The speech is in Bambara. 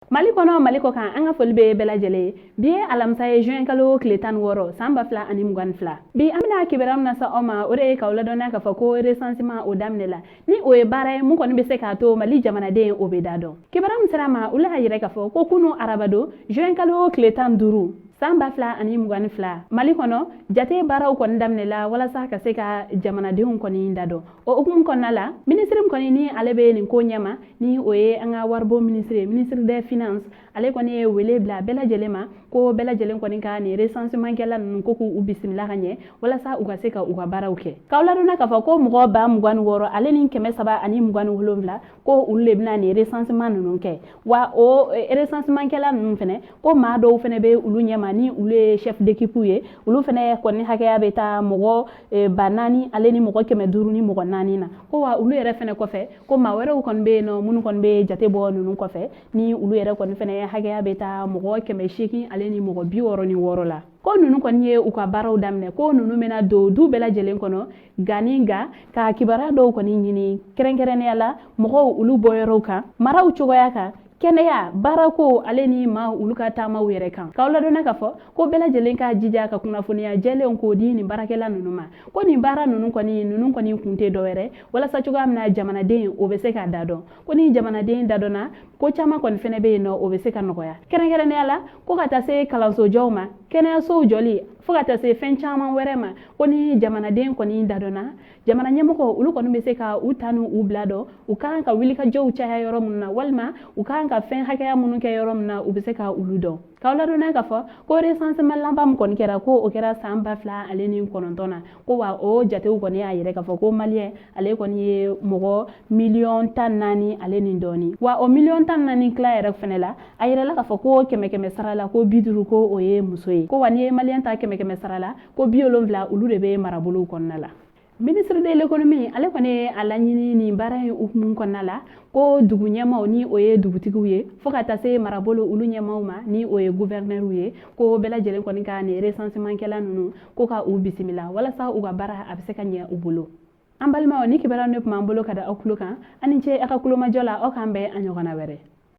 Mali kɔnɔ, Mali kɔ kan, an ka foli bɛ bɛɛ lajɛlen ye. Bi ye alamisa ye, juin kalo tile 16, san 2022. Bi an bɛna kibaruya min lase aw ma, o de ye k'aw ladɔnniya k'a fɔ ko recensement o daminɛ la, ni o ye baara ye mun kɔni bɛ se k'a to Mali jamanaden o bɛ da dɔn. Kibaruya min sera ma, olu y'a yira k'a fɔ ko kunu arabadon, juin kalo tile 15, san 2022, Mali kɔnɔ, jate baaraw kɔni daminɛla walasa ka se ka jamanadenw kɔni da dɔn. O hukumu kɔnɔna la, minisiri min kɔni ni ale bɛ nin ko ɲɛma, ni o ye an ka waribon minisiri ye, ministre des Finances, ale kɔni ye wele bila bɛɛ lajɛlen ma ko bɛɛ lajɛlen kɔni ka nin recensement kɛla ninnu ko k'u bisimila ka ɲɛ walasa u ka se ka u ka baaraw kɛ. K'aw ladɔnna k'a fɔ ko mɔgɔ 26,327, ko olu de bɛna nin recensement ninnu kɛ. Wa o recensement kɛla ninnu fɛnɛ, ko maa dɔw fɛnɛ bɛ olu ɲɛma, ni olu ye chef d'équipe ye, olu fɛnɛ kɔni hakɛya bɛ taa mɔgɔ 4,000 ale ni mɔgɔ 504 na. Ko wa olu yɛrɛ fɛnɛ kɔfɛ, ko maa wɛrɛw kɔni bɛ yen nɔ minnu kɔni bɛ jate bɔ ninnu kɔfɛ, ni olu yɛrɛ kɔni fɛnɛ hakɛya bɛ taa mɔgɔ 800 ale ni mɔgɔ 66 la. Ko ninnu kɔni ye u ka baaraw daminɛ, ko ninnu bɛna don du bɛɛ lajɛlen kɔnɔ ga ni ga ka kibaruya dɔw kɔni ɲini, kɛrɛnkɛrɛnnenya la mɔgɔw olu bɔyɔrɔw kan, maraw cogoya kan, kɛnɛya, baarako ale ni maa olu ka taamaw yɛrɛ kan. K'aw ladɔnna k'a fɔ ko bɛɛ lajɛlen ka jija ka kunnafoniya jɛlenw k'o di nin baarakɛla ninnu ma. Ko nin baara ninnu kɔni, ninnu kɔni kun tɛ dɔwɛrɛ walasa cogoya min na jamanaden o bɛ se k'a da dɔn. Ko ni jamanaden dadɔnna, ko caman kɔni fɛnɛ bɛ yen nɔ o bɛ se ka nɔgɔya, kɛrɛnkɛrɛnnenya la ko ka taa se kalansojɔw ma, kɛnɛyasow jɔli, fo ka taa se fɛn caman wɛrɛ ma. Ko ni jamanaden kɔni dadɔnna, jamana ɲɛmɔgɔ olu kɔni bɛ se ka u ta n'u u bila dɔn, u kan ka wulikajɔw caya yɔrɔ minnu na, walima u kan ka fɛn hakɛya minnu kɛ yɔrɔ min na, u bɛ se ka olu dɔn. K'aw ladɔnna k'a fɔ ko recensement laban min kɔni kɛra, ko o kɛra san 2009 na. Ko wa o jatew kɔni y'a yɛrɛ k'a fɔ ko maliyɛn ale kɔni ye mɔgɔ miliyɔn 14 ale ni dɔɔni. Wa o miliyɔn 14 tila yɛrɛ fɛnɛ la, a yɛrɛla k'a fɔ ko kɛmɛ kɛmɛ sara la, ko 50, ko o ye muso ye. Ko wa n'i ye maliyɛn ta kɛmɛ kɛmɛ sara la, ko 70, olu de bɛ marabolow kɔnɔna la. Ministre de l'Économie, ale kɔni ye a laɲini nin baara in hukumu kɔnɔna la ko dugu ɲɛmaw, ni o ye dugutigiw ye, fo ka taa se marabolo olu ɲɛmaw ma, ni o ye gouverneur ye, ko bɛɛ lajɛlen kɔni ka nin recensement kɛla ninnu ko ka u bisimila walasa u ka baara a bɛ se ka ɲɛ u bolo. An balimaw, ni kibaruya ne tun b'an bolo ka da aw tulo kan. An ni ce a ka kulomajɔ la. Aw k'an bɛn a ɲɔgɔnna wɛrɛ.